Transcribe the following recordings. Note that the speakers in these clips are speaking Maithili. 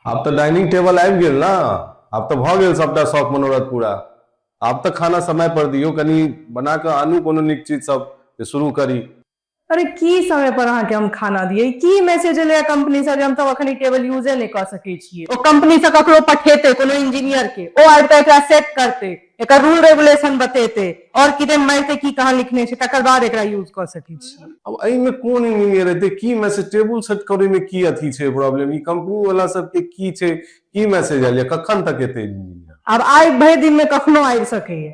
आब तऽ डाइनिंग टेबल आबि गेल ने, आब तऽ भऽ गेल सबटा शौक मनोरथ पूरा। आब तऽ खाना समय पर दियौ, कनि बना कऽ आनू कोनो नीक चीज सब जे शुरू करी। अरे की समय पर अहाँके हम खाना दियै? की मैसेज एलैए कंपनी से जे हम सब अखन ई टेबल यूजे नहि कऽ सकै छियै? ओ कंपनी से ककरो पठेतै कोनो इंजीनियर के, ओ आबि कऽ एकरा सेट करतै, एकर रूल रेगुलेशन बतेतै और किदन मारिते की कहाँ लिखने छै, तकर बाद एकरा यूज कऽ सकै छी। अब एहिमे कोन इंजीनियर एतै? की मैसेज टेबुल सेट करै मे की अथी छै प्रॉब्लम? ई कंपनी वाला सबके की छै, की मैसेज आयल? कखन तक एतै इंजीनियर? आब आइ भरि दिन मे कखनो आबि सकैए।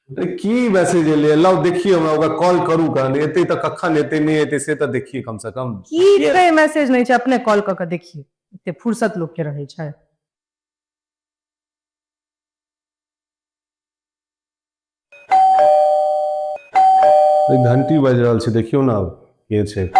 अरे की मैसेज एलै? लाउ देखिए, हमरा ओकरा कॉल करू, कहन एतै तऽ कखन एतै, नहि एतै से तऽ देखिए कम से कम। की छै मैसेज नहि छै, अपने कॉल कऽ के देखिए, एते फुर्सत लोक के रहै छै। घंटी बाजि रहल छै, देखियौ ने आब के छै।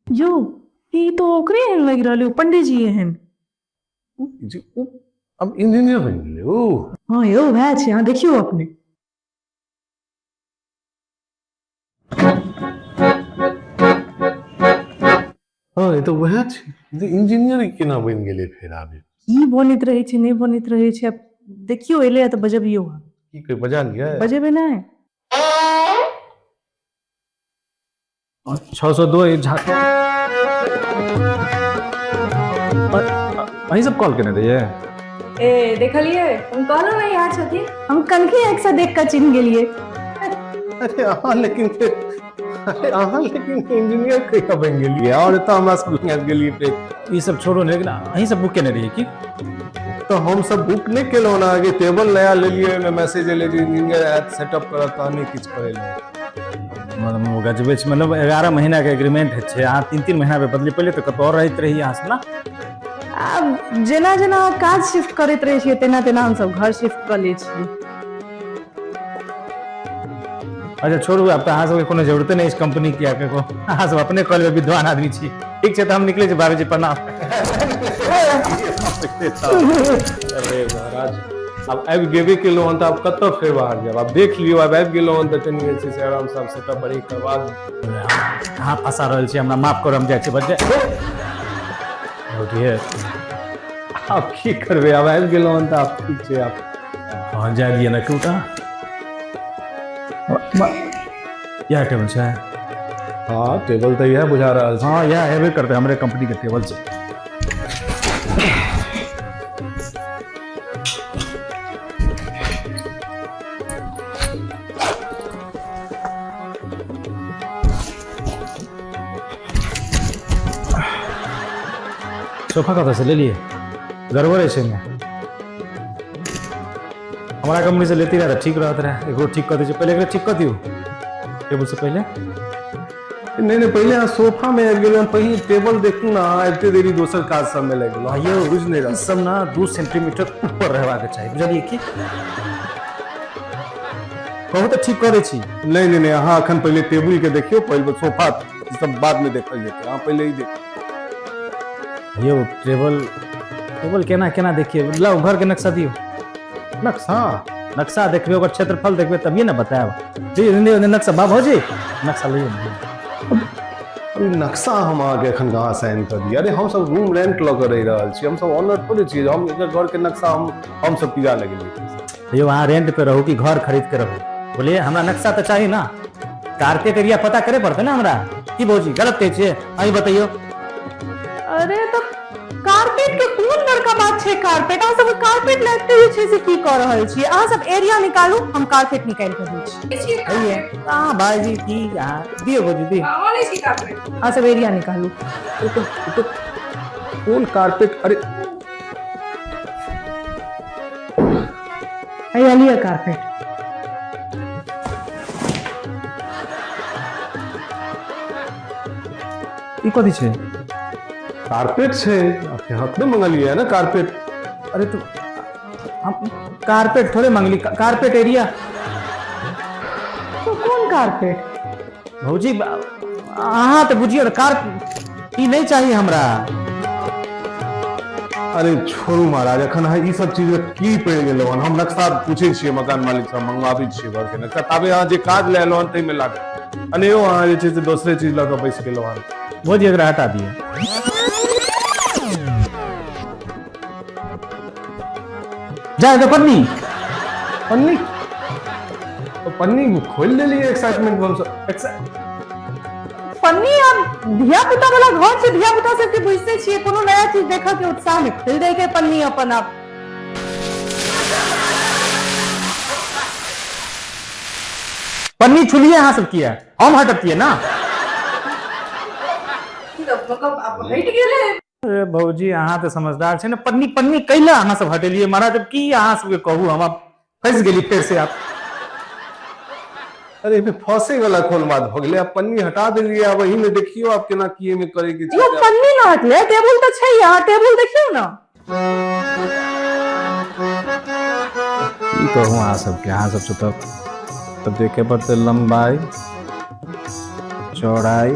यौ, ई तो ओकरे एहन लागि रहल है, पंडीजी एहन। जी ओ अब इंजीनियर बनि गेलै ओ। हाँ यौ, वएह छै, अहाँ देखियौ अपने। हाँ, ई तऽ वएह छै। इंजीनियर केना बनि गेलै फेर आब? की बनैत रहै छै, नहि बनैत रहै छै, आब देखियौ, एलै तऽ बजबियौ। की कहै, बजा लियै? बजेबै नहि? 602 झा अहीं सब कॉल केने रहियै? ए, देखलियै, हम कहलहुँ ने इएह छथिन। हम कनखी एक से देख कऽ चिन्ह गेलियै। अरे अहाँ लेकिन फेर, अरे अहाँ लेकिन इंजीनियर कहिया बनि गेलियै और एतऽ हमरा सब लग आबि गेलियै फेर? ई सब छोड़ू ने, लेकिन अहीं सब बुक केने रहियै की? तऽ हम सब बुक नहि केलहुँ ने, अहाँके टेबल नया लेलियै, ओहिमे मैसेज एलै जे इंजीनियर आयत सेटअप करत, तहने किछु करै लए। मतलब गजबे छै, मतलब 11 महीना के एग्रीमेंट छै, अहाँ 3-3 महीना पे बदली। पहिले तऽ कतौ और रहैत रही अहाँ सब ना? आब जेना जेना काज शिफ्ट करैत रहै छियै, तेना तेना हमसब घर शिफ्ट कऽ लै छियै। अच्छा छोड़ू, आब तऽ अहाँ सबके कोनो जरूरते नहि अछि कंपनी के, ककरो अहाँ सब अपने कऽ लेबै, विद्वान आदमी छी। ठीक छै, तऽ हम निकलै छी भाभी जी, प्रणाम। अरे महाराज, आब आबि गेबे केलहुँ हन तऽ आब कतऽ फेर बाहर जायब? आब देख लियौ, आब आबि गेलहुँ हन तऽ कनि जे छै से आरामसँ आब सेटअप बढ़ी करबा दियौ। अहाँ फंसा रहल छी हमरा, माफ करू, हम जाइ छी बच्चे। आब की करबै, आब आबि गेलहुँ हन तऽ आब ठीक छै आब। हाँ, जाय दिअ ने केओटा। इएह टेबल छै? हाँ, टेबल तऽ इएह बुझा रहल छै। हाँ, इएह हेबे करतै, हमरे कंपनी के टेबल छै। सोफा कतऽसँ लेलियै? गड़बड़ अछि एहिमे। हमारा कंपनी से लेती रहे तऽ ठीक रहत रहे। एकरो ठीक कऽ दै छै पहिले, एकरे ठीक कऽ दियौ टेबुल से पहिले। नहि नहि, पहिले अहाँ सोफा में आबि गेलहुँ, पहिले टेबल देखू ने। अहाँ आबिते देरी दोसर काज सब में लागि गेलहुँ, यौ। बुझि नहि रहल। ई सब ना 2 सेंटीमीटर ऊपर रहबाक चाही, बुझलियै? की कहू तऽ ठीक कऽ दै छी। नहि नहि नहि, अहाँ अखन पहिले टेबुल के देखियौ, पहिले सोफा ई सब बाद में देखल जेतै, अहाँ पहिले ई देखियौ। यौ, टेबल टेबल केना केना देखिए? लाउ, घर के नक्शा दियौ। नक्शा? नक्शा देखबै, ओकर क्षेत्रफल देखबै तभिए ने बतायब। जी नहीं, नहीं, नक्शा बा भौजी, नक्शा लियौ ने। अभी नक्शा हम अहाँके एखन कहाँ से आनि कऽ दिअ? अरे हम सब रूम रेंट लऽ कऽ रहि रहल छी, हम सब ऑनर थोड़े छियै जे हम एकर घर के नक्शा हम सब पिजा लगेलियै। यौ, अहाँ रेंट पे रहू कि घर खरीद के रहू, बोलिए, हमरा नक्शा तऽ चाही ना। कारपेट एरिया पता करे पड़तै ना हमरा। की भौजी, गलत कहै छियै? अहीं बतैयौ। अरे तऽ कारपेट के कोन बड़का बात छै? कारपेट अहाँ सब कारपेट लगते जे छै से की कऽ रहल छी? अहाँ सब एरिया निकालू, हम कारपेट निकालि कऽ दै छी। सही है। हाँ भाईजी, की अहाँ दियौ भौजी, दियौ। अहाँ सब एरिया निकालू। कोन कारपेट? अरे हैया लिअ कारपेट। ई कथी छै? कारपेट छै, अपने हाथ में मंगलियै ने कारपेट। अरे तो हम कारपेट थोड़े मंगली, कारपेट एरिया। कारपेट। भौजी, अहाँ तऽ बुझियौ ने, कार ई नहि चाही हमरा। अरे छोड़ू महाराज, एखन अहाँ ई सब चीज में की पड़ि गेलहुँ हन? हम नक्शा पूछै छियै मकान मालिक से, मंगवाबै छियै घर के नक्शा। ताबे अहाँ जे काज लए एलहुँ हन ताहिमे लागल, अनेरो अहाँ जे छै से दोसरे चीज लऽ कऽ बैस गेलहुँ हन। भौजी, एकरा हटा दियौ। जाय दे पन्नी। पन्नी तो पन्नी खोलि देलियै एक्साइटमेंट में हमसब। पन्नी आब धिया पुता वाला घर छै, धिया पुता सबके बुझते छियै, कोनो नया चीज देखऽ के उत्साह में खोलि दै के पन्नी अपन आप। पन्नी छुलिए अहाँ सब किया? हम हटतियै ना। मतलब आब हटि गेलै। अरे भौजी, अहाँ तऽ समझदार छै ने। पन्नी पन्नी कैला अहाँ सब हटेलियै महाराज? अब की अहाँ सबके कहू, हम आब फंसि गेली फेर से आप। अरे एहिमे फंसे वाला कोन बात भऽ गेलै? आब पन्नी हटा देलियै, आब एहिमे देखियौ आब केना की एहिमे करे के यौ छै। पन्नी न हटलै, टेबुल तऽ छै। अहाँ टेबुल देखियौ ने। की कहू अहाँ सबके, अहाँ सबसँ तऽ तब देखे पड़तै। लम्बाई, चौड़ाई,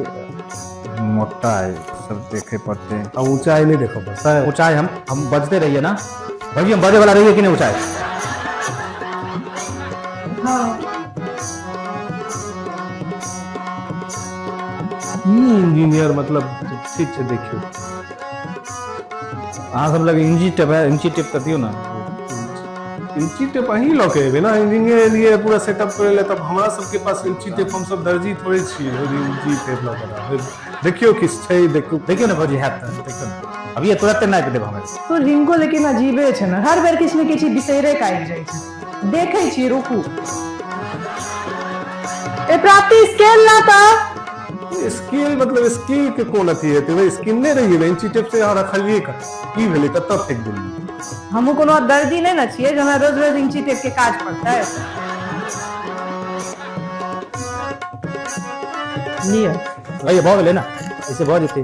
मोटाई सब देखे पड़तै। आ ऊंचाई नहि देखऽ पड़तै? ऊंचाई हम बजते रहिए ना भौजी? हम बजे वाला रहिए कि नहीं ऊंचाई? हाँ। ई इंजीनियर मतलब ठीक छै, देखियौ। अहाँ सब लग इंची टेप है? इंची टेप तऽ दियौ ने। इंची टेप अहीं लऽ के एबै ने? इंजीनियर एलियै पूरा सेटअप करै लए, तब हमरा सबके पास इंची टेप? हम सब दर्जी थोड़े छियै जे इंची टेप लऽ के आबै। देखियौ किछु छै, देखियौ। देखियौ ने भौजी, हैत तऽ देखियौ ने, अभी तुरंत नापि देब हमरा। तो रिंको लेकिन अजीबे छै ने, हर बेर किछु ने किछु बिसैरे के आबि जाइ छै। देखै छी, रुकू। ए प्राप्ति, स्केल ला तऽ। स्केल मतलब स्केल के कोन अथी हेतै? वही स्किन नहि रहियै इंची टेप से अहाँ रखलियै कतऽ? की भेलै, कतऽ फेंक देलियै? हमहूँ कोनो दर्जी नहि ने छियै जे हमरा रोज रोज इंची टेप के काज पड़तै। लिअ। भैया, भऽ गेलै ने? ऐसे भऽ जेतै।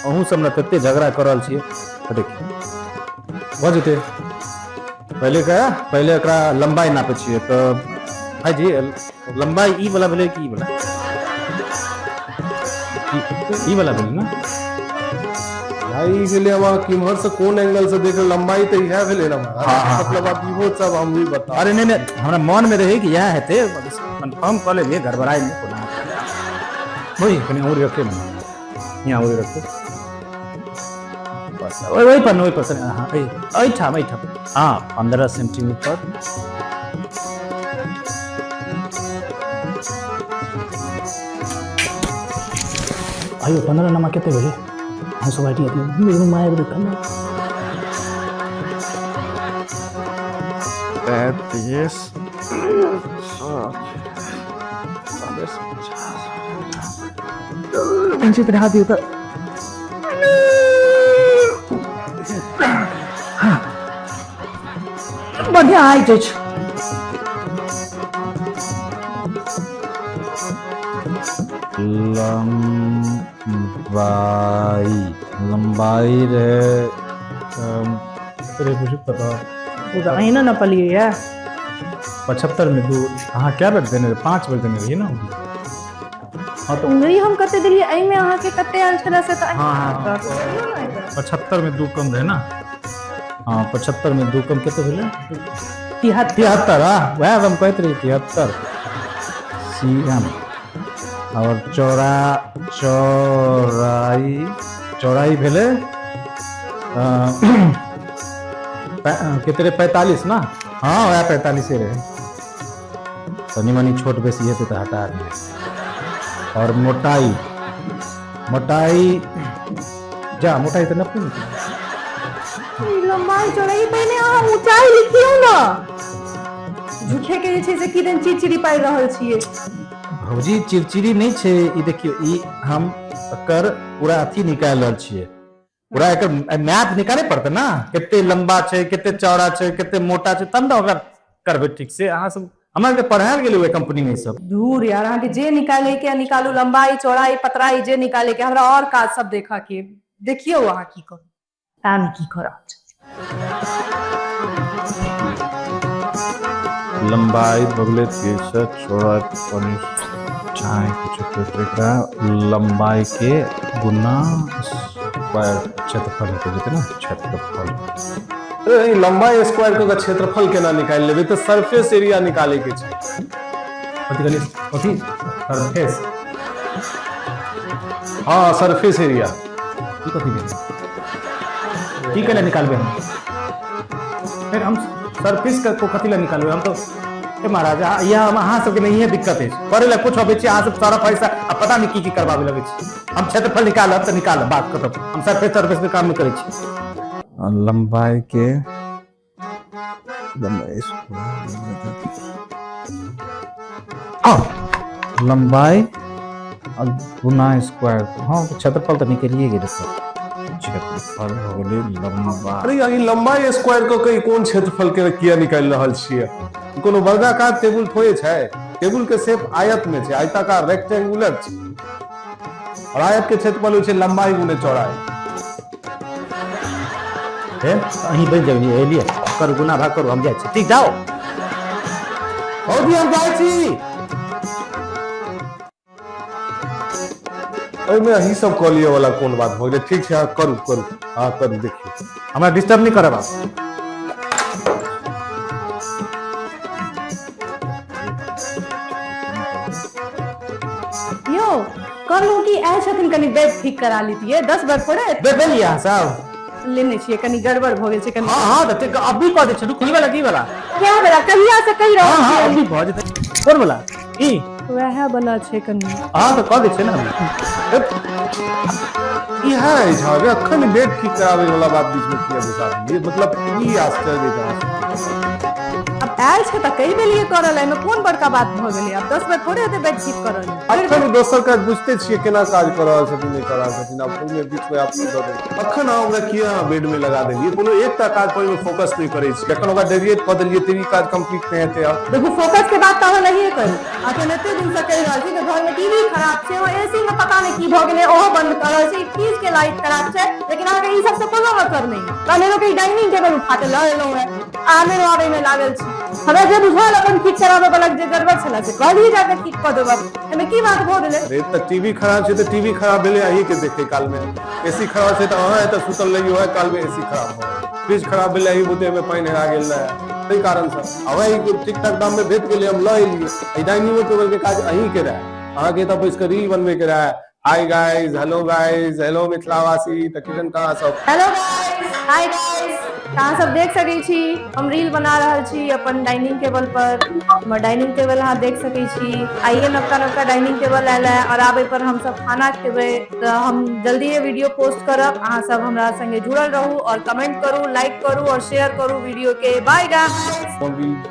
अहूँ सब ने तते झगड़ा कऽ रहल छियै। तऽ देखियौ, भऽ जेतै। पहिले के पहिले एकरा लम्बाई नापै छियै। तऽ भाईजी, लम्बाई ई वाला भेलै कि ई वाला? ई वाला भेलै ने? भाई, ई भेलै। आब अहाँ किम्हर से कोन एंगल से देख, लंबाई तऽ इएह भेलै ने महाराज। हाँ, हाँ। मतलब आब इहो सब हम भी बता अरे नहीं नहीं, हमरा मन में रहे कि इएह हेतै, कन्फर्म कऽ लेलियै। गड़बड़ाइ नहि कोना। भौजी, कनि अँगूरी रखियौ ने यहाँ, अँगूरी रखियौ बस। ओहि ओहि पर ने, ओहि पर से। हाँ, एहिठाम, एहिठाम। हाँ, 15 सेंटीमीटर। अयो, 15 नमा कते भेलै? हम सब आइडिया दियौ, मारि देता ने। 33, 40, 50। इंची पर हाथ दियौ तऽ। हाँ। बढ़िया हाइट अछि। लंबाई, लंबाई रहे अरे मुझे पता। ओ तऽ अहिना नपलियै ये। 75 में दू। अहाँ क्या बेर देने रहे? 5 बेर देने रहिए ना? हाँ, तो उंगली हम कते देलियै? एहिमे अहाँके कते आयल छलै से तऽ हाँ, हाँ। तऽ बुझलियौ ने एहिमे। 75 में दू कम रहे ना? हाँ, 75 में दू कम कते भेलै? 73। 73। हाँ, वएह हम कहैत रही, 73 cm। और चौड़ा, चौड़ाई, चौड़ाई भेलै कते रहे? 45 ना? हाँ, वएह 45 रहे। तनी मनी छोट बेसी हेतै तऽ हटा दियै। और मोटाई, मोटाई जा, मोटाई तऽ नपू ने। ई लंबाई चौड़ाई, पहिने अहाँ ऊंचाई लिखियौ ने। झूठे के जे छै से किदन चिड़चिड़ी पारि रहल छियै। भौजी, चिड़चिड़ी नहि छै। ई देखियौ, ई हम एकर पूरा अथी निकालि रहल छियै। पूरा एकर मैथ निकाले पड़तै ने, कते लंबा छै, कते चौड़ा छै, कते मोटा छै, तब ने ओकरा करबै ठीक से। अहाँ सब हमरा के पढ़ायल गेलै ओहि कंपनी में ई सब। दूर यार, अहाँके जे निकाले के निकालू, लंबाई, चौड़ाई, पतराई, जे निकाले के। हमरा और काज सब देखऽ के। देखियौ अहाँ की करू, ता की करब। लंबाई बगले 63, चौड़ाई 19। चाहे किछु तऽ एकरा लम्बाइके गुना स्क्वायर क्षेत्रफल हेतै जेतै ने क्षेत्रफल। अरे, ई लंबाई स्क्वायर कऽ के क्षेत्रफल केना निकालि लेबै? तऽ सरफेस एरिया निकाले के छै। कथी कहलियै? कथी सरफेस? हँ, सरफेस एरिया। की कथी भेलै? की कैला निकालबै हम फेर? हम सरफेस के को कथी लए निकालबै हम? तऽ ए महाराज, इएह हम अहाँ सबके नहिए दिक्कत अछि। करै लए कुछ अबै छी, अहाँ सब सारा पैसा आ पता नहि की की करबाबै लगै छी। हम क्षेत्रफल निकालब तऽ निकालब, बात खतम। हम सरफेस सरफेस के काम नहि करै छी। लंबाई के लंबाई स्क्वायर, हाँ, लंबाई आ गुना स्क्वायर। हाँ, तऽ क्षेत्रफल तऽ निकलिए गेलै सर। क्षेत्रफल हो गेलै लंबा। अरे यार, ई लंबाई स्क्वायर कऽ के ई कोन क्षेत्रफल के किया निकालि रहल छियै? ई कोनो वर्गाकार टेबुल थोड़े छै। टेबुल के शेप आयत में छै, आयताकार रेक्टेंगुलर छै और आयत के क्षेत्रफल होइ छै लंबाई गुने चौड़ाई। हे, अहीं बनि जाउ, एलियै करू, गुना भाग करू, हम जाइ छी। ठीक, जाओ भौजी, हम जाइ छी। ओहिमे अहीं सब कऽ लिअ वाला कोन बात भऽ गेलै? ठीक छै, अहाँ करू, करू, अहाँ करू, देखियौ। हमरा डिस्टर्ब नहि करब आब। यौ, कहलहुँ कि आयल छथिन, कनि बेड ठीक करा लीतियै। 10 बेर थोड़े। बेड लेलियै अहाँ सब? लेने छियै, कनि गड़बड़ भऽ गेल छै कनि। हँ हँ, तऽ ठीक, अभी कऽ दै छी। रुक, ई वाला की वाला? क्या वाला? कहिया से कहि रहल हँ, छियै। अभी भऽ जेतै। कोन वाला ई? वएह वाला छै कनि। हँ, तऽ कऽ दै छियै ने अभी। इएह अछि अहाँके अखन बेड ठीक कराबै वाला बात बीच में किया घुसा देलियै? मतलब ई आश्चर्य अछि अहाँ सबके। आब आयल छै तऽ कहि देलियै करऽ लए, एहिमे कोन बड़का बात भऽ गेलै? आब 10 बेर थोड़े हेतै बेड ठीक करऽ लए। अखन दोसर काज बुझते छियै केना काज कऽ रहल छथिन, नहि कऽ रहल छथिन। आब ओहिमे बीच में आब की दऽ देबै? अखन अहाँ ओकरा किया अहाँ बेड में लगा देलियै? कोनो एकटा काज पर ओहिमे फोकस नहि करै छी। जखन ओकरा डेविएट कऽ देलियै तऽ ई काज कम्प्लीट नहि हेतै आब। देखू, फोकस के बात तऽ अहाँ नहिए करू। अखन एते दिन से कहि रहल छी कि घर में टीवी खराब छै, ओ एसी में पता नहि की भऽ गेलै, ओहो बंद कऽ रहल छै, फ्रिज के लाइट खराब छै, लेकिन अहाँके ई सबसे कोनो मतलब नहि। तहन के डाइनिंग टेबल उठा के लऽ एलहुँ हेँ, आने आबै में लागल छी। हमरा जे बुझायल अपन ठीक कराबऽ वाला जे गड़बड़ छलै से कहलियै जाके ठीक कऽ देबऽ। एहिमे की बात भऽ गेलै? अरे, तऽ टीवी खराब छै तऽ टीवी खराब भेलै अहीं के देखे काल में। एसी खराब छै तऽ अहाँ एतऽ सुतल रहियै, ओएह काल में एसी खराब भऽ गेल। फ्रिज खराब भेलै अहीं बुते, ओहिमे पानि हेरा गेल रहै ताहि कारण से। आ वएह ठीक ठाक दाम में भेट गेलै, हम लऽ एलियै। एहि डाइनिंगो टेबल के काज अहीं के रहै। अहाँके एतऽ बैस कऽ रील बनबै के रहै, hi guys, hello guys, hello मिथिलावासी, तऽ किशन कहाँ सब। हेलो गाइस, हाय गाइस, अहाँ सब देख सकै छी हम रील बना रहल छी अपन डाइनिंग टेबल पर। हमर डाइनिंग टेबल अहाँ देख सकै छी। आइए नवका नवका डाइनिंग टेबल आयल है और आब एहि पर हम सब खाना खेबै। तऽ हम जल्दिए वीडियो पोस्ट करब। अहाँ सब हमरा संगे जुड़ल रहू और कमेंट करू, लाइक करू और शेयर करू वीडियो के। बाय गाइस।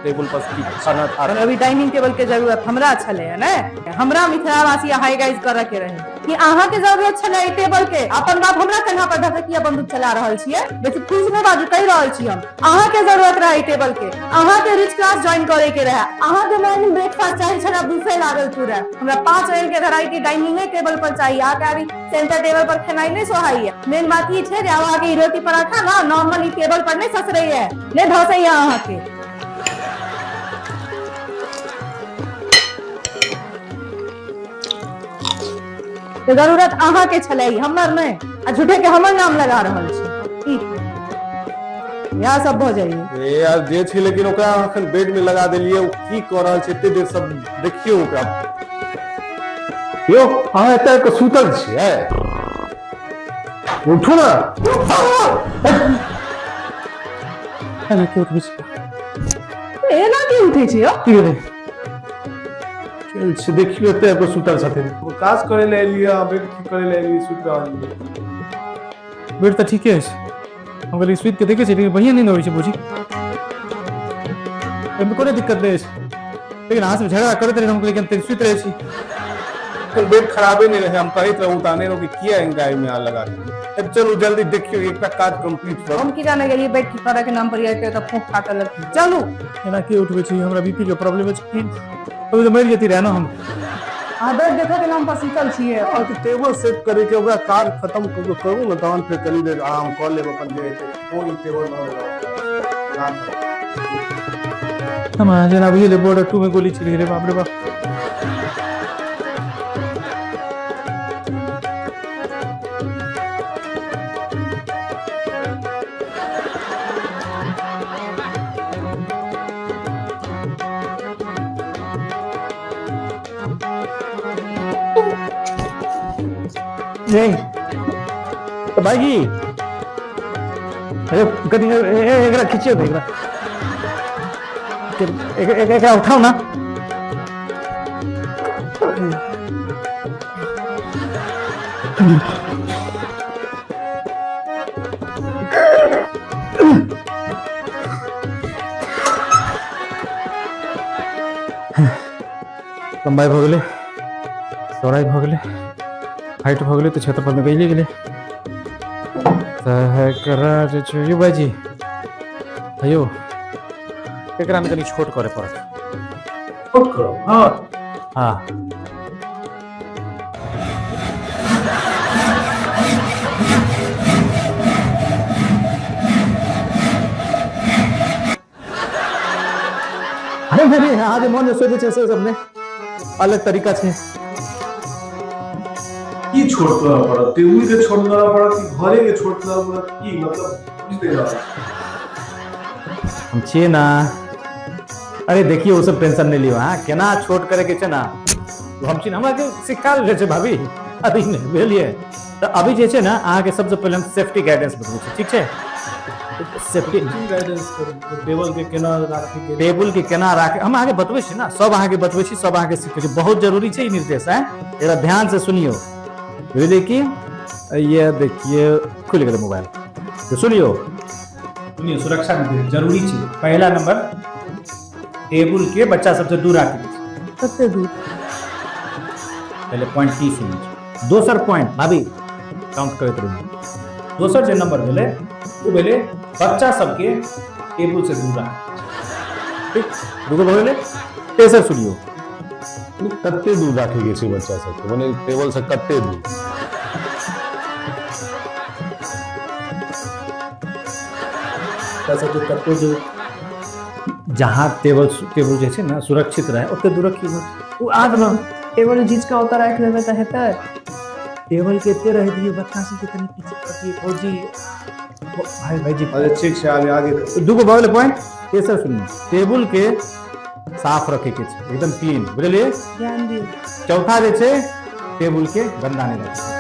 टेबल पर की खाना खा अभी डाइनिंग टेबल के जरूरत हमरा छलै है ने? हमरा मिथिलावासी हाय गाइस करऽ के रहे कि अहाँ के जरूरत छलै एहि टेबल के? अपन बाप हमरा कन्हा पर धऽ के किया बंदूक चला रहल छियै? बेसी फूस नहि बाजू, कहि रहल छी हम। अहाँ के जरूरत रहे एहि टेबल के, अहाँ के रिच क्लास ज्वाइन करे के रहे, अहाँ के मॉर्निंग ब्रेकफास्ट चाही छलै बुफे लागल पूरा। हमरा 5 रंग के वेराइटी डाइनिंगे टेबल पर चाही। अहाँ के अभी सेंटर टेबल पर खेनाइ नहि सोहाइए। मेन बात ई छै जे आब अहाँ के ई रोटी पराठा ना नॉर्मल ई टेबल पर नहि ससरैये, नहि धसैये अहाँ के। तऽ जरूरत अहाँके छलै, हमर नहि। आ झूठे के हमर नाम लगा रहल छी। की इएह सब भऽ जाइए? ए यार, जे छै, लेकिन ओकरा अहाँ एखन बेड में लगा देलियै, ओ की कऽ रहल छै एते देर सब, देखियौ ओकरा। यौ, अहाँ एतऽ आबि कऽ सुतल छियै? उठू ने। एना के उठबै छै? एना की उठै छै यौ? की भेलै? चल छै, देखियौ, एते आबि कऽ सुतल छथिन। ओ काज करै लए एलियै, अहाँ बेड ठीक करै लए एलियै, सुति रहल छियै। बेड तऽ ठीके अछि। हम कहलियै सुति के देखै छी, लेकिन बढ़िआँ नींद अबै छै बुझी, एहिमे कोनो दिक्कत नहि अछि। लेकिन अहाँ सब झगड़ा करैत रही, हम कहलियै कि हम तनी सुति रहै छी। एखन बेड खराबे नहि रहै। हम कहैत रहू तऽ अनेरो कि किया हिनका एहिमे अहाँ लगा देलियै। अब चलू, जल्दी देखियौ, एकटा काज कम्प्लीट करू। हम की जाने गेलियै बेड ठीक करऽ के नाम पर आबि कऽ एतऽ फूंक काटऽ लगथिन। चलू। एना के उठबै छै? हमरा बीपी के प्रॉब्लम अछि की? अभी तऽ मरि जेती रहै ने हम। अहाँ बेड देखऽ के नाम पर सुतल छियै। अहाँके टेबल सेट करे के ओकरा काज खत्म करू करू ने, तहन फेर कनी देर आराम कऽ लेब अपन जे हेतै। ओ ई टेबल भऽ गेल। हम जेना बुझलियै बॉर्डर 2 में गोली चलि गेलै। बाप रे बाप। छै। तऽ भाईजी, अरे कनि एकरा खिचियौ ने, एकरा एकरा उठाउ ना। लम्बाइ भऽ गेलै, चौड़ाइ भऽ गेलै, हाइट भऽ गेलै, तऽ क्षेत्रफल निकलि गेलै। तऽ एकरा जे छै यौ भाइजी, यौ एकरामे कनि छोट करय पड़त। छोट करू? हँ। हँ। अरे नहीं, अहाँ जे मन सोचै छै से सब नहि, अलग तरीका छै। की छोट करऽ पड़त? टेबुल के छोट करऽ पड़त कि घरे के छोट करऽ पड़त? की मतलब बुझि नहि रहल छी। हम छियै ना। अरे देखियौ, ओ सब टेंशन नहि लियौ। अहाँ केना छोट करे के छै ना, ओ हम छी ने, हमरा के सिखायल रहै छै भाभी अभी नहि, बुझलियै? तऽ अभी जे छै ने, अहाँके सबसँ पहिले हम सेफ्टी गाइडेंस बतबै छी, ठीक छै? सेफ्टी गाइडेंस करू, टेबल के केना राखै के? टेबुल के केना राखे, हम अहाँके बतबै छी ना, सब अहाँके बतबै छी, सब अहाँके सिखबै छी। बहुत जरूरी छै ई निर्देश है, एकरा ध्यान से सुनियौ, बुझलियै कि? ये देखिए, खुलि गेलै मोबाइल, तऽ सुनियौ। सुनियौ, सुरक्षा निर्देश जरूरी छै। पहिला नंबर, टेबुल के बच्चा सबसे दूर राखै के छै। कते दूर? पहले पॉइंट की सुनै छै। दोसर पॉइंट, भाभी काउंट करैत रहू। दोसर जे नंबर भेलै, ओ भेलै बच्चा सबके टेबुल से दूर राखै। ठीक, दूगो भऽ गेलै। तेसर सुनियौ। कते दूर राखै के छै बच्चा सबके, मने टेबल से कते दूर? बच्चा सबके कते दूर, जहाँ टेबल टेबुल जे छै ने सुरक्षित रहे, ओते दूर रखियौ बस। ओ आद न टेबल घीच कऽ ओतऽ राखि देबै तऽ हेतै? टेबल के एते रह दियौ, बच्चा सबके कनि पीछे करियौ। भौजी, भाई, भाईजी। अच्छा, ठीक छै, आगे आगे। दूगो भऽ गेलै पॉइंट। तेसर सुनियौ, टेबुल के साफ रखे के छै, एकदम क्लीन, बुझलियै? ध्यान दियौ। चौथा जे छै, टेबुल के गंदा नहि रखे।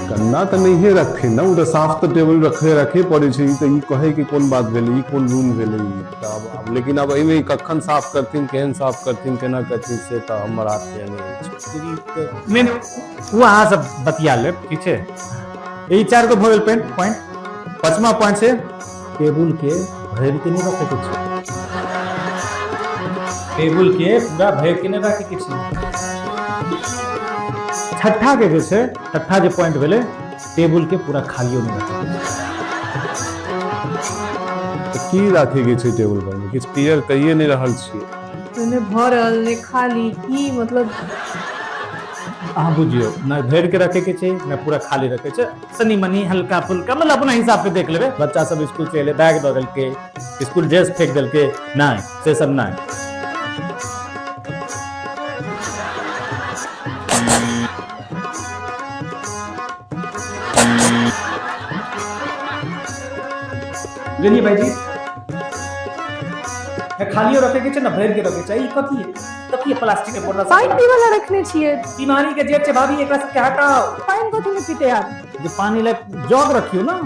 गन्दा तऽ नहिए रखथिन ने, ओ तऽ साफ तऽ टेबुल रखे रखे पड़ै छै। ई तऽ ई कहै के कोन बात भेलै? ई कोन रूल भेलै ई तऽ? आब लेकिन आब एहिमे कखन साफ करथिन, केहन साफ करथिन, केना करथिन, से तऽ हमर हाथमे नहि अछि। नहि नहि, ओ अहाँ सब बतिया लेब, ठीक छै? ई चारि गो भऽ गेल पॉइंट। पॉइंट पचमा पॉइंट छै, टेबुल के भरि के नहि रखे के छै। टेबुल के पूरा भरि के नहि रखे के छै। छठा के जे छै, छठा जे पॉइंट भेलै, टेबुल के पूरा खालियो नहि रखे के छै। तऽ की राखै के छै टेबुल पर? किछु क्लियर कहिए नहि रहल छियै। नहि भरल नहि खाली, की मतलब? अहाँ बुझियौ, नहि भरि के रखे के छै, नहि पूरा खाली रखे छै। सनी मनी, हल्का फुल्का, मतलब अपना हिसाब से देख लेबै। बच्चा सब स्कूल से एलै, बैग दऽ देलकै, स्कूल ड्रेस फेंक देलकै, नहि, से सब नहि। बुझलियै भाईजी? ने खालियो रखे के छै, ने भरि के रखे छै। ई कथी है? कथी है प्लास्टिक के बोतल? पानि पीबै लए रखने छियै। बीमारी के जेठ छै भाभी, एकरा सबके हटाओ। पानि कथी मे पीते आब? जे पानी लए जग रखियौ ना,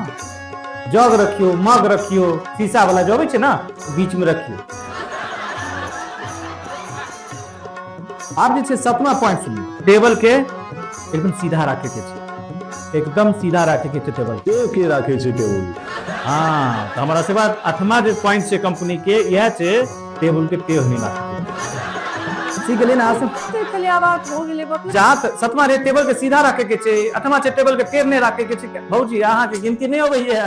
जग रखियौ, मग रखियौ, शीशा वाला जो अबै छै ना, बीच में रखियौ। आब जे छै सतमा पॉइंट सुनियौ, टेबल के एकदम सीधा राखे के छै, एकदम सीधा राखे के छै टेबल। के के राखै छै टेबुल? हाँ, तऽ हमर आशीर्वाद। आठमा जे पॉइंट छै कंपनी के, इएह छै, टेबुल के टेढ़ नहि राखे के छै। सीख गेलियै ना अहाँ सब? खाली आवाज हो गेलै बाप रे। जहाँ तक सतमा रे टेबल के सीधा राखे के छै, आठमा छै टेबल के टेढ़ नहि राखे के छै। भौजी, अहाँके गिनती नहि अबैया।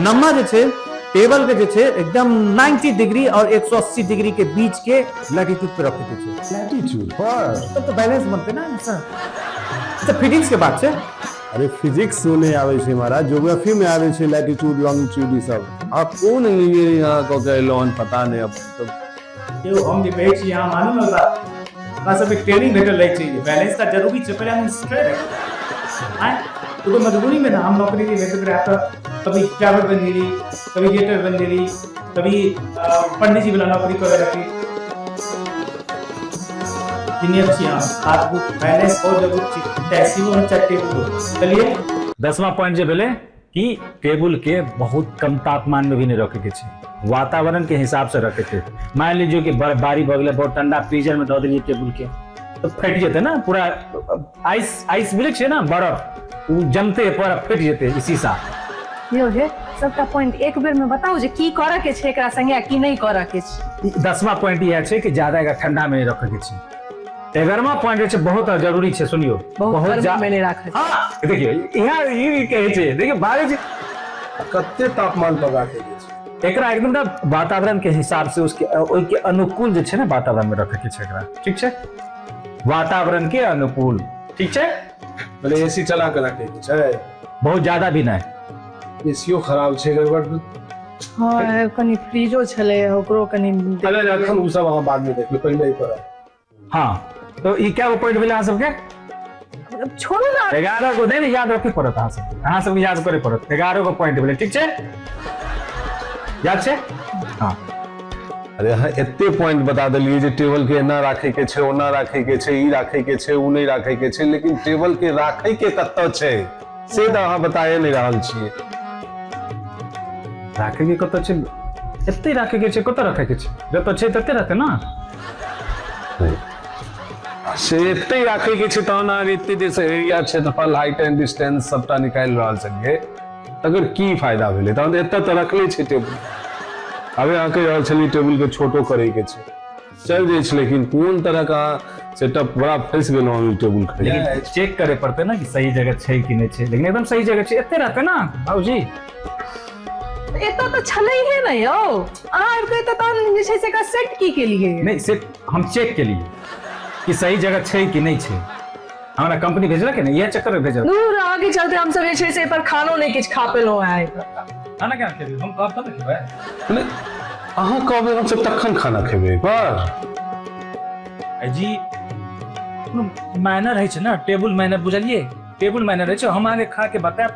नम्मा जे छै, टेबल के जे छै एकदम 90 डिग्री और 180 डिग्री के बीच के लैटिट्यूड पे रखे के छै। लैटिट्यूड पर? तब तऽ बैलेंस बनतै ना सर। तऽ फिजिक्स के बात छै। अरे फिजिक्स नहि आबै छै महाराज, ज्योग्राफी में आबै छै लैटिट्यूड लॉन्गिट्यूड ई सब। अहाँ कोन इंजीनियरिंग अहाँ कऽ के एलहुँ हन, पता नहि अब तऽ। यौ, हम जे कहै छी अहाँ मानू ने बात। हमरा सबके ट्रेनिंग भेटल रहै छै, बैलेंस तऽ जरूरी छै। पहिले हम स्ट्रेट आँय तो मजबूरी में ना हम नौकरी नहीं भेटैत रहै तऽ कभी ड्राइवर बनि गेली, कभी वेटर बनि गेली, कभी पंडित जी वाला नौकरी करे रखी। इंजीनियर छी हम, बात बैलेंस बहुत जरूरी छै, टैक्सी हो चाहे टेबुल हो। चलिए 10वां पॉइंट जे भेलै कि टेबुल के बहुत कम तापमान में भी नहीं रखे के छै, वातावरण के हिसाब से रखे के। मान लीजिए कि बर्फबारी भऽ गेलै, बहुत ठंडा, फ्रीजर में दऽ देलियै टेबुल के तऽ फटि जेतै ने पूरा। आइस आइस मिलै छै ने बर्फ, ओ जमते पूरा फटि जेतै ई शीशा। यौ हे, सबटा पॉइंट एक बेर में बताउ जे की करऽ के छै एकरा संगे आ की नहि करऽ के छै। ई 10वां पॉइंट इएह छै कि ज्यादा एकरा ठंडा में नहि रखे के छै। 11वां पॉइंट जे छै बहुत जरूरी छै, सुनियो। बहुत गर्मी में नहि राखऽ के। हाँ, देखियौ यहाँ ई कहै छै, देखियौ बाजै छै। कते तापमान पर राखे के छै एकरा? एकदम ना वातावरण के हिसाब से उसके ओहि के अनुकूल जे छै ने वातावरण में रखे के छै एकरा, ठीक छै? वातावरण के अनुकूल, ठीक छै? बोले एसी चला के राखे के छै? बहुत ज्यादा भी नहीं। एसीओ खराब छै, गड़बड़। हँ, कनि फ्रीजो छलै, ओकरो कनि। अरे अखन ओ सब अहाँ बाद में देख लियौ, पहिले ई करब। हाँ, तो ई क्या पॉइंट भेलै अहाँ सबके? छोड़ू ना। 11 गो नहीं, याद रखे पड़त अहाँ सबके, अहाँ सबके याद करे पड़त। 11 गो पॉइंट भेलै, ठीक छै? याद छै? हाँ। अरे अहाँ एते पॉइंट बता देलियै जे टेबल के एना राखे के छै, ओना राखे के छै, ई राखे के छै, ओ नहि राखे के छै, लेकिन टेबल के राखे के कतऽ छै से तऽ अहाँ बताए नहि रहल छियै। राखे के कतऽ छै? एते राखे के छै, कतऽ रखे के छै? जतऽ छै तते रहतै ना। से एते राखे के छै तहन अहाँके एते जे एरिया क्षेत्रफल हाइट एंड डिस्टेंस सबटा निकालि रहल छलियै, तकर की फायदा भेलै? तहन तऽ एतऽ तऽ रखले छै टेबुल। अबे अहाँ कहि रहल छलियै टेबुल के छोटो करे के छै, चलि जाइ छै, लेकिन कोन तरह का सेटअप, बड़ा फंसि गेलहुँ हम ई टेबुल खरीद। लेकिन चेक करे पड़तै ना कि सही जगह छै कि नहि छै, लेकिन एकदम सही जगह छै, एते रहतै ना बाबूजी। एतऽ तऽ छलैहे ने यौ, अहाँ आबि कऽ एतऽ तहन जे छै से एकरा सेट की केलियै? नहि, से हम चेक केलियै कि सही जगह छै कि नहि छै। हमरा कंपनी भेजलक ने, इएह चक्कर में भेजलक। दूर, अहाँके चलते हमसब जे छै से एहि पर खानो नहि किछु खा पेलहुँ हेँ आइ तक। खाना केना खेबै? हम कहब तब ने खेबै। नहि, अहाँ कहबै हमसब तखन खाना खेबै पर। जी माइनर होइ छै ने टेबुल माइनर, बुझलियै? टेबुल माइनर होइ छै। हम अहाँके खा के बतायब।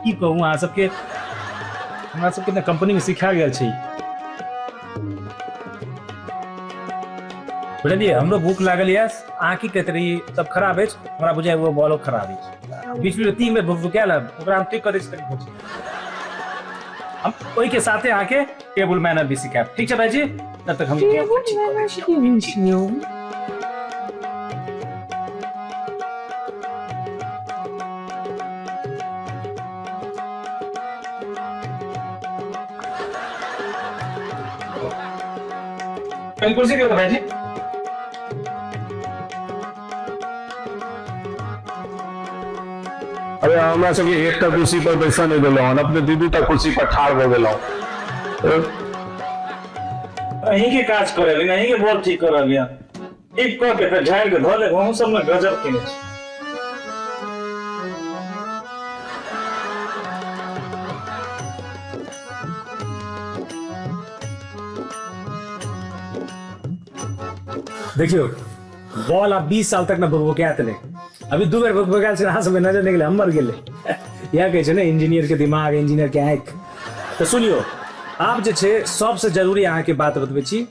की कहू अहाँ सबके, हमरा सबके ने कंपनी में सिखायल गेल छै, बुझलियै? हमरो भूख लागल यऽ। अहाँ की कहैत रही सब खराब अछि, हमरा बुझाइ वो बॉलो खराब अछि। बीच में 3 बेर भुकभुकायल, ओकरा हम ठीक कऽ दै छी तनी। भूख हम ओहिके साथे अहाँके टेबुल मैनर भी सिखायब, ठीक छै भाईजी? तब तक हम टेबुल मैनर की होइ छै यौ? कहीं कुर्सी दियो तो भाईजी। अरे हमरा सबके एकटा कुर्सी पर बैसऽ नहि देलहुँ हन, अपने दू दूटा कुर्सी पर ठाढ़ भऽ गेलहुँ। अहीं के काज करे लेकिन अहीं के बॉल ठीक कर रहलियै, ठीक कऽ के फेर झाड़ि के धऽ लेब। अहूँ सब ने गजब केने छी। देखियौ बॉल आब 20 साल तक ने भुकभुकायत नहि। अभी 2 बेर भुकभुकायल छै, अहाँ सबके नजर नहि गेलै, हमर गेलै। इएह कहै छै ने इंजीनियर के दिमाग, इंजीनियर के आँखि। तऽ सुनियौ, आब जे छै सबसँ जरूरी अहाँके बात बतबै छी,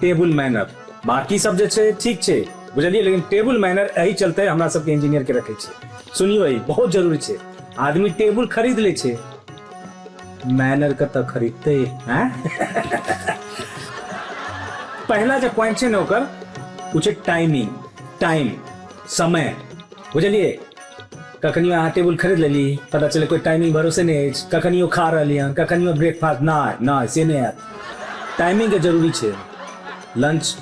टेबुल मैनर। बाकी सब जे छै ठीक छै, बुझलियै? लेकिन टेबुल मैनर, एहि चलते हमरा सबके इंजीनियर के रखै छै। सुनियौ, ई बहुत जरूरी छै। आदमी टेबुल खरीद लै छै, मैनर कतऽ खरीदतै? हैं, पहिला जे पॉइंट छै ने ओकर, ओ छै टाइमिंग, टाइम, समय, बुझलियै? कखनियो अहाँ टेबुल खरीद लेली, पता चले कोई टाइमिंग भरोसे नहि अछि, कखनियो खा रहली हन, कखनियो ब्रेकफास्ट, नहि नहि, से नहि हैत। टाइमिंग के जरूरी छै, लंच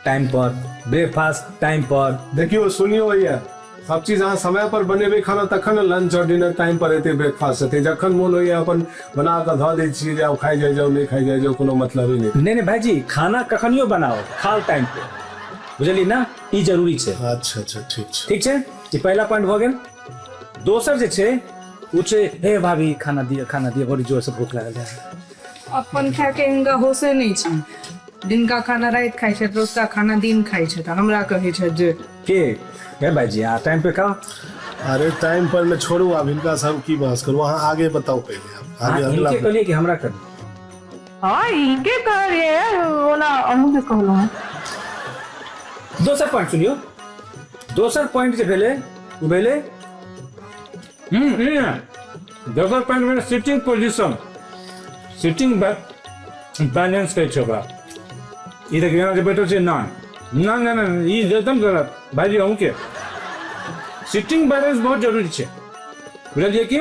टाइम पर, ब्रेकफास्ट टाइम पर। देखियौ, सुनियौ भैया, सब चीज अहाँ समय पर बनेबै खाना तखन ने लंच और डिनर टाइम पर हेतै, ब्रेकफास्ट हेतै। जखन मोन होइया अपन बना कऽ धऽ दै छियै जे आब खाइ जाइ जाउ, नहि खाइ जाइ जाउ, कोनो मतलब ही नहि। नहि नहि भाईजी, खाना कखनियो बनाओ, खाओ टाइम पे, बुझलियै ने? ई जरूरी छै। अच्छा अच्छा, ठीक छै। ठीक छै, ई पहिला पॉइंट भऽ गेल। दोसर जे छै ओ छै, हे भाभी, खाना दिअ, खाना दिअ, बड़ी जोर से भूख लागल है। अपन खाय के हिनका होशे नहि छै। दिनका खाना राति खाइ छै, रतुका खाना दिन खाइ छै, तऽ हमरा कहै छै जे के हे भाईजी, अहाँ टाइम पे खाओ। अरे टाइम पर ने छोड़ू, आब हिनका से हम की बहस करू? अहाँ आगे बताउ पहिले, आगे अहाँ अगला। हिनके कहलियै कि हमरा कहलियै? हँ, हिनके कहलियै, ओना अहूँ के कहलहुँ हँ। दोसर पॉइंट सुनियौ। दोसर पॉइंट जे भेलै ओ भेलै दोसर पॉइंट भेलै सिटिंग पोजिशन, सिटिंग बैलेंस कहै छै ओकरा। ई देखियौ एना जे बैठल छै, नहि नहि नहि नहि, ई एकदम गलत भाइजी। अहूँके सिटिंग बैलेंस बहुत जरूरी छै, बुझलियै कि?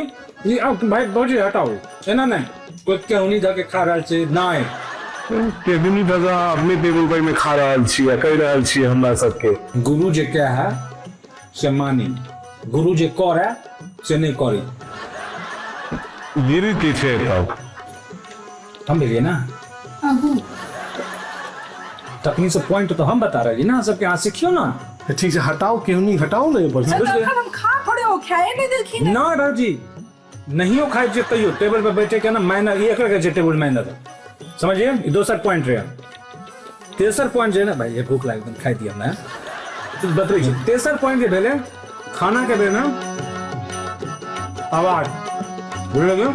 ई आब भाइ भौजी हटाउ, एना नहि कोइ केहुनी धऽ के खा रहल छै, नहि केहुनी धऽ कऽ अहाँ अपने टेबुल पर मे खा रहल छी आ कहि रहल छियै हमरा सबके। गुरु जे कहै से मानी, गुरु जे करै से नहि करी। गिरी की छै तब? हम भेलियै ना तखनी से पॉइंट तो हम बता रही ना सबके, अहाँ सिखियो ना। ठीक छै, हटाउ केहुनी, हटाउ ने ऊपर से। तखन हम खा थोड़े ओ खाए नहि देलखिन। ना भाजी, नहियो खाइ छियै तैयो टेबल पर बैठे के ना मैनर, ई एकर कहै छै टेबल मैनर, समझिए। ई दोसर पॉइंट रहे। तेसर पॉइंट जे है ना भाई, ये भूख लागि खाइ दिअ हमरा तो बतबै छी। तेसर पॉइंट जे भेलै खाना के बेर में आवाज, बुझलियै?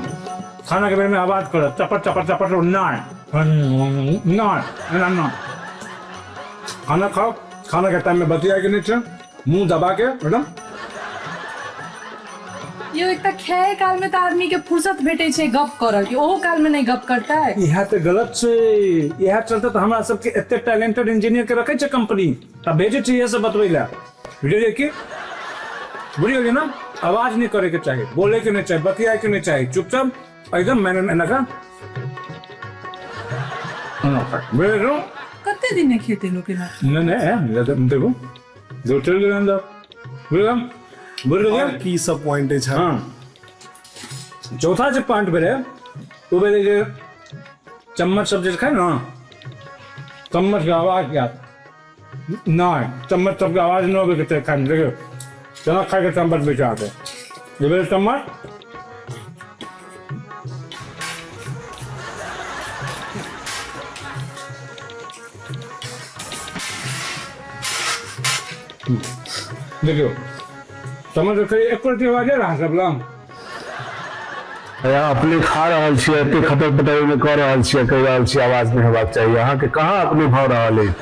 खाना के बेर में आवाज करत चपट चपट चपट, नहि नहि एना नहि। खाना खाओ, खाना के टाइम में बतियाए के नहि छै, मुंह दबा के एकदम। यो एक तऽ खाए काल में तऽ आदमी के फुर्सत भेटै छै गप करऽ के, ओहो काल में नहि गप करतै। इएह तऽ गलत छै। इएह चलते तऽ हमरा सबके एते टैलेंटेड इंजीनियर के रखै छै कंपनी, आ भेजै छै इएह सब बतबै लए, बुझलियै कि? बुझि गेलियै ना? आवाज नहि करे के चाही, बोले के नहि चाही, बतियाए के नहि चाही, चुपचाप एकदम मैंने एना का बुझलियै? कते दिन नहि खेतै लोक एना? नहि नहि, देखू दो चलि गेलै अंदर, बुझलियै? बुझलियै? आओर की सब पॉइंट अछि? हँ, चौथा जे पॉइंट भेलै ओ भेलै जे चम्मच सब जे खाय ने, चम्मचके आवाज आयत नहि, चम्मच सबके आवाज नहि अबैके चाही खायमे। देखियौ केना खायके चम्मच बचा के जे भेलै चम्मच। देखियौ चम्मच रखै एको रत्ती आवाज आयल अहाँ सब लग? अहाँ अपने खा रहल छियै, एते खतर पटर ओहिमे कऽ रहल छियै, कहि रहल छियै आवाज नहि हेबाक चाही, अहाँके कहाँ अपने भऽ रहल अछि?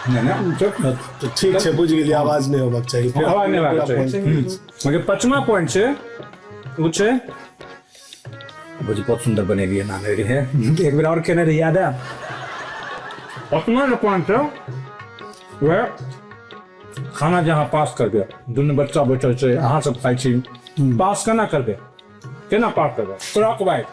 नहि नहि, चुप। तऽ ठीक छै, बुझि गेलियै, आवाज नहि होबाक चाही। फेर आवाज नहि हेबाक पूरा चाही। point। मगर पचमा पॉइंट छै ओ छै, बुझी बहुत सुंदर बनेलियै नान रहे, एक बेर और केने रही, याद है? पचमा जे पॉइंट छै वएह खाना जे अहाँ पास करबै, दुनू बच्चा बैठल छै, अहाँ सब खाइ छी, पास केना करबै? केना पास करबै? Clock wise.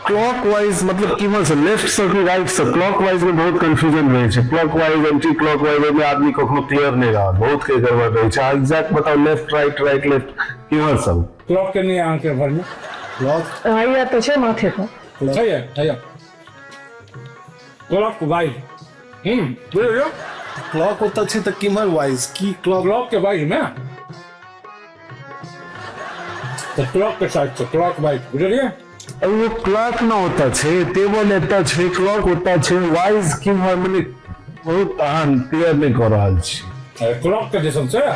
क्लॉक वाइज मतलब केम्हर से, लेफ्ट से कि राइट से? क्लॉक वाइज में बहुत कंफ्यूजन रहै छै, clock wise anti clock wise, ओहिमे आदमी कखनो क्लियर नहि रहत, बहुत के गड़बड़ रहै छै। अहाँ एग्जैक्ट बताउ, लेफ्ट राइट राइट लेफ्ट केम्हर सब? क्लॉक के नहि अहाँके घरमे? क्लॉक हैया तऽ छै माथे पर। हैया हैया क्लॉक वाइज, बुझलियौ? क्लॉक ओतऽ छै तऽ केम्हर वाइज की क्लॉक? क्लॉक के वाइज मे तऽ क्लॉक के साइड छै, क्लॉक वाइज, बुझलियै? ओ क्लॉक न ओतऽ छै, टेबल एतऽ छै, क्लॉक ओतऽ छै, वाइज केम्हर, मने बहुत अहाँ क्लियर नहि कऽ रहल छी। क्लॉक के जैसन छै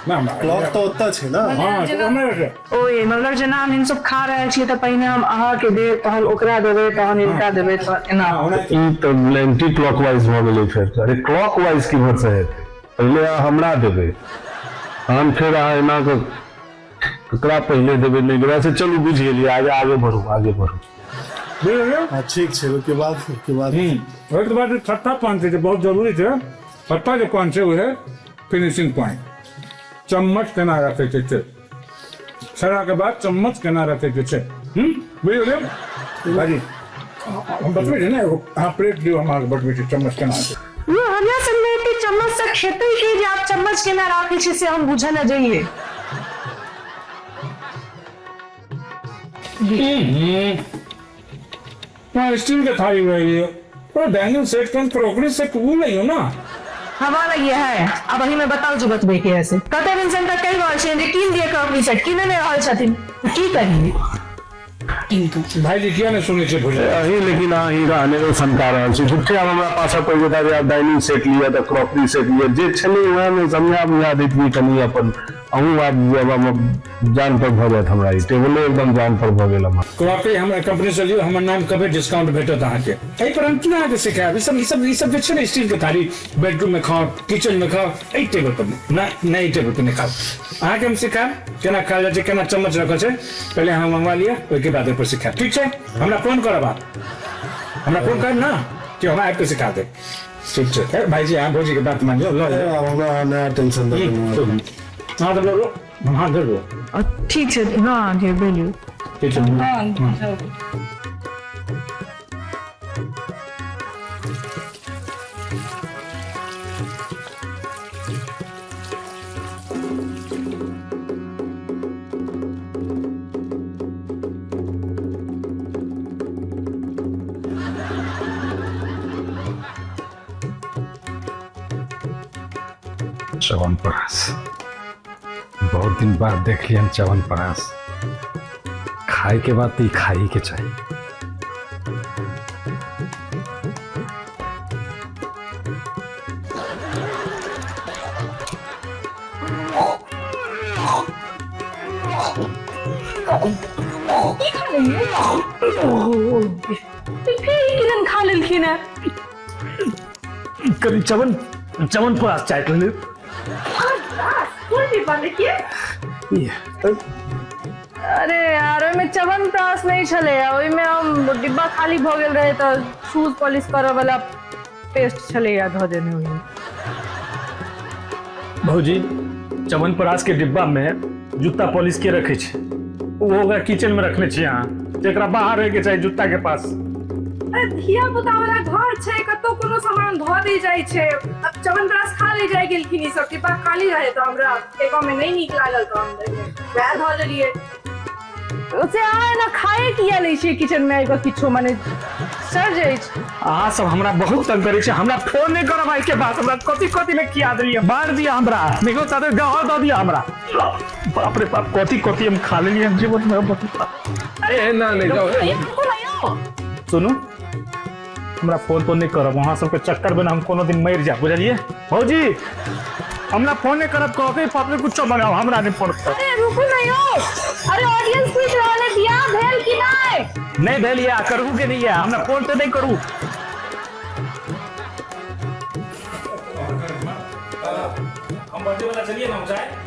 ना? क्लॉक तऽ ओतऽ छै ना। हाँ, तो हमरा छै। ओए मतलब जेना हम सब खा रहल छियै तऽ पहिने हम अहाँके देब, तहन ओकरा देबै, तहन हिनका देबै, तऽ एना। हाँ, ओनाहिते। ई तऽ एंटी क्लॉक वाइज भऽ गेलै फेर। अरे क्लॉक वाइज किम्हर से हेतै? पहिले अहाँ हमरा देबै, तहन फेर अहाँ एना कऽ ककरा पहिले देबै नहि देबै। अच्छा चलू बुझि गेलियै, आगे आगे बढ़ू, आगे बढ़ू। बुझलियै? हाँ ठीक छै, ओहिके बाद, ओहिके बाद? ओहिके बाद छठा पॉइंट छै जे बहुत जरूरी छै। छठा जे पॉइंट छै ओ है फिनिशिंग पॉइंट, चम्मच केना रखैके छै, खेलाके बाद चम्मच केना रखैके छै। बुझि गेलियै भाजी? हम बतबै छी ने, एगो अहाँ प्लेट दियौ, हम अहाँके बतबै छी चम्मच केना छै। यो हमरा संगे एते चम्मच से खेतै की जे आप चम्मच केना राखै छी से हम बुझऽ लए जइए। हाँ, स्टील के थाली रही है और डाइनिंग सेट कन क्रॉकरी सेट वो नहीं हो ना। हवा लगी है अब अही में बताउ जो बतबै के है से। कते दिन से तक कहि रहल छियनि जे कीन दिअ क्रॉकरी सेट, कीने नहि रहल छथिन, की करियै? कीन कऽ। भाईजी किया नहि सुनै छै भोजन? अहीं लेकिन अहाँ हीरा अनेरो सनका रहल छी। झूठे आब हमरा पाछा पड़ि जेता जे आब डाइनिंग सेट लिअ तऽ क्रॉकरी सेट लिअ, जे छलै वएह मे समझा बुझा दैतियै कनि अपन। अहूँ आब जान पर भऽ जायत हमरा, ई टेबलो एकदम जान पर भऽ गेल हमर। क्रॉकरी हमरा कंपनी से लियौ, हमर नाम कहबै डिस्काउंट भेटत अहाँके। एहि पर हम की अहाँके सिखायब? ई सब जे छै ने स्टील के थारी, बेडरूम में खाओ, किचन में खाओ, एहि टेबल पर नहि, नहि नहि, एहि टेबल पर नहि खाओ। अहाँके हम सिखायब केना खायल जाइ छै, केना चम्मच रखल छै। पहिले अहाँ मंगवा लिअ, ओहिके बाद ओहि पर सिखायब। ठीक छै? हमरा फोन करब अहाँ, हमरा फोन करब ने कि हमरा आबि कऽ सिखा देब। ठीक छै भाईजी, अहाँ भौजी के बात मानियौ, लऽ लिअ। आब हमरा नया टेंशन दऽ देलहुँ। हाँ तऽ लऽ लो, हाँ धर लो। ठीक छै, हँ जी भेलियौ। ठीक छै। हँ जाउ। च्यवनप्राश बहुत दिन बाद देख लियन। च्यवनप्राश खाए के बाद तो ई खाई के चाहिए। फेर ई किरण खा लेलखिन है। कभी चवन च्यवनप्राश चाटि लेली। कोन डिब्बा देखिए? अरे यार, ओहिमे च्यवनप्राश नहि छलै। ओहिमे हम डिब्बा खाली भऽ गेल रहै तऽ शूज पॉलिश करऽ वाला पेस्ट छलैया धऽ देने ओहिमे। भौजी, च्यवनप्राश के डिब्बा में जूता पॉलिश के रखे छै? ओ ओकरा किचन में रखने छी अहाँ, जेकरा बाहर रहे के चाही जूता के पास। अरे, धिया पुता वाला घर छै, कतौ कोनो सामान धऽ दै जाइ छै। अब च्यवनप्राश खा ले जाइ गेलखिन ई सब, डिब्बा खाली रहे तऽ हमरा फेकऽ मे नहि नीक लागल तऽ हम वएह धऽ देलियै। से अहाँ एना खाए किया लै छियै किचन मे आबि कऽ किछो? माने सड़ जाइ छै। अहाँ सब हमरा बहुत तंग करै छै। हमरा फोन नहि करब आइ के बाद। हमरा कथी कथी ने खिया देलियै, मार दिया हमरा, देखो साथे जहर दऽ दिया हमरा। बाप रे बाप, कथी कथी हम खा लेलियै हम जीवन में। ए ना, नहि जाउ। सुनू, हमरा फोन तोन नहि करब। अहाँ सबके चक्कर में हम कोनो दिन मरि जायब, बुझलियै? भौजी, हमरा फोन नहि करब। कह के पापड़ कुछो बनाओ, हमरा नहि फोन करब। अरे रुकू ना यौ। अरे, ऑडियंस पूछ रहल है, बियाह भेल कि नहि? नहि भेल या करू के नहीं है। हमरा फोन तो नहीं करू। हम बर्थडे वाला चलिए ना जाए।